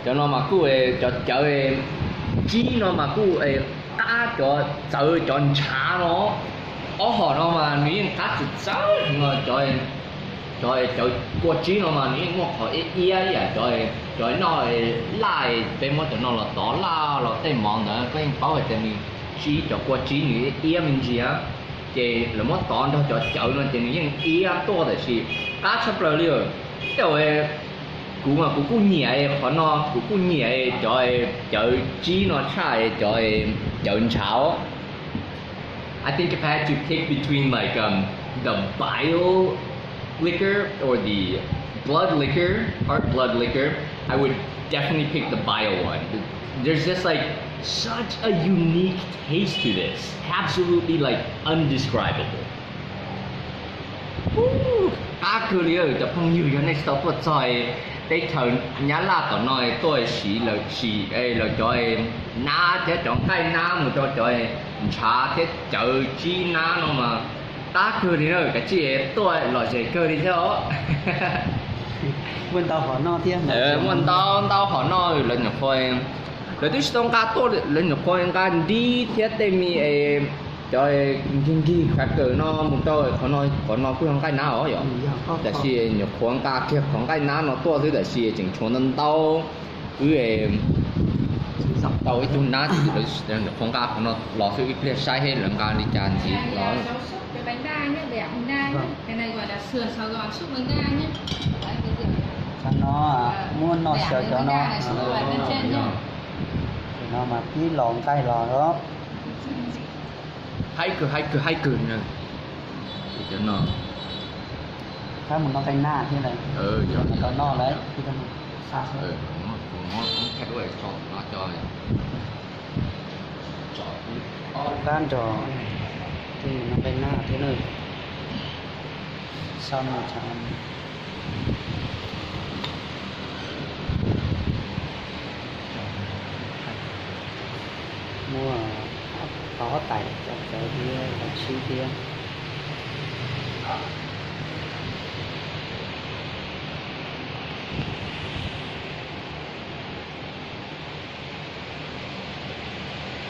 Cov no mas kuj, cov cawv tsib no mas kuj qab cov txawv cov ntshav no. Ob hom no mas nws yeej qab txawv txawv heev no. Cov cawv kua tsib no mas nws yeej muaj qhov iab iab ib yam cov, cov noj laj, peb muab cov no los tov laj los tej mov ntawd koj yeej paub hais tias nws tsib, cov kua tsib nws iab me ntsis. Ces lawv muab tov nrog cov cawv no ces nws yeej iab tuaj tab sis qab tshaj plaws li. Tej zaum kuv mas kuv kuj nyiam qhov no, kuv kuj nyiam cov cawv tsib no tshaj cov cawv ntshav. I think if I had to pick between, like, um, the bile liquor or the blood liquor, or blood liquor, I would definitely pick the bile one. There's just, like, such a unique taste to this. Absolutely, like, undescribable. Qab kawg li cov phooj ywg, yog nej tsis tau tuaj txog teb chaws Nyab Laj tom no tuaj sim lawv cov nab thiab cov nqaij nab mus rau cov ntshav thiab cawv tsib nab no mas qab kawg li na. Kav tsij tuaj lom zem kawg li thiab os. Muaj ntau ntau hom no lawv nyuam qhuav, lawv twb tsis tau nqa tuaj, lawv nyuam qhuav nqa nrib thiab tej me cov nkig nkig cracker no mus rau qhov no, qhov no kuj yog nqaij nab os yom. Tab sis nyuam qhuav nqa kiag qhov nqaij nab no tuaj xwb tab sis tseem tshuav ntau ntau wb tau ib tug nab, nyuam qhuav nqa qhov no los xwb, ib pliag saib seb lawv nqa li cas ntxiv los. Cov no muab noj xyaw cov no, cov no mas pib los nqaij los os. Haib kawg, haib kawg, haib kawg. Cov no, haib mus noj nqaij nab thiab, cov no noj lawm. Qab nrog tej mus noj nqaij nab thiab na. Sau no tsam muaj tov tais cov cawv thiab cov tsib thiab.